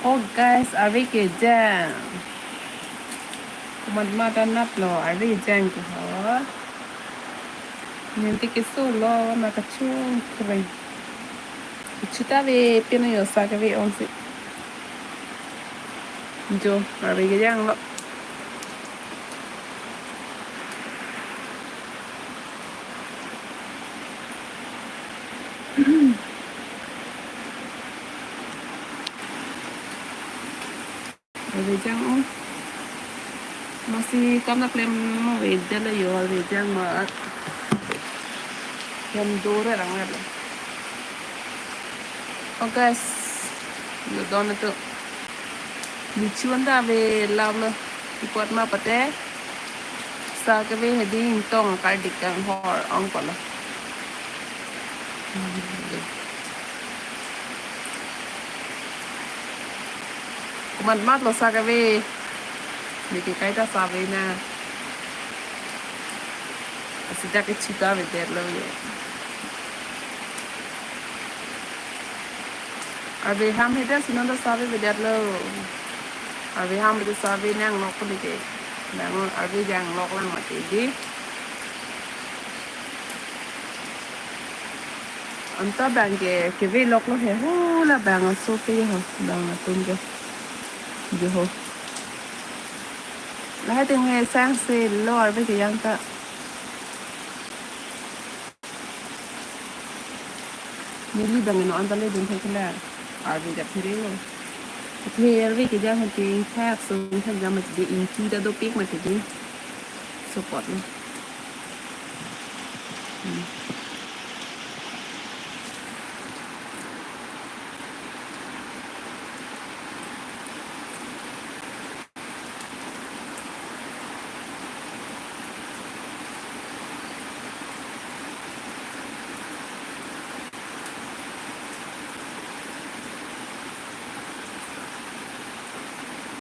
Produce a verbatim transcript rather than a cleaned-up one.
Oh guys, arve kejang. Komat ma ta nat lo, arve kejang ke ho. Ninte keso lo, na kachung kring. Kechu ta ave, pino yo sa kave ong si. Jo, arve kejang lo. Arve kejang o. Masi kam na klem mo ave det lo yo, arve kejang ma. Hem dore rang lo. Oh guys, yo don itu. Nichun ta ave lam lo. Ipot ma pate. Sa kave hedi ingtong kardik kanghor ong polo. Komat mat lo sa kave. Neke kaita sa ave na. Asida kechu ta ave det lo yo. Arve ham hedi si non ta sa ave det lo. Arve ham hedi sa ave nang nok ko neke. Nang arve kejang lok lang mati di. Anta bang ke keve lok lo he, ho la bang aso ke ho, bang atum ke. Jo ho. Lahai teng he sang se lo arve kejang ta. Neli bang no anta le dun thek la. Arve ja phere lo. Phere arve kejang ho ke ingthak so ingthak jam mati di, ingki ta dopik mati di. Support lo. Hmm.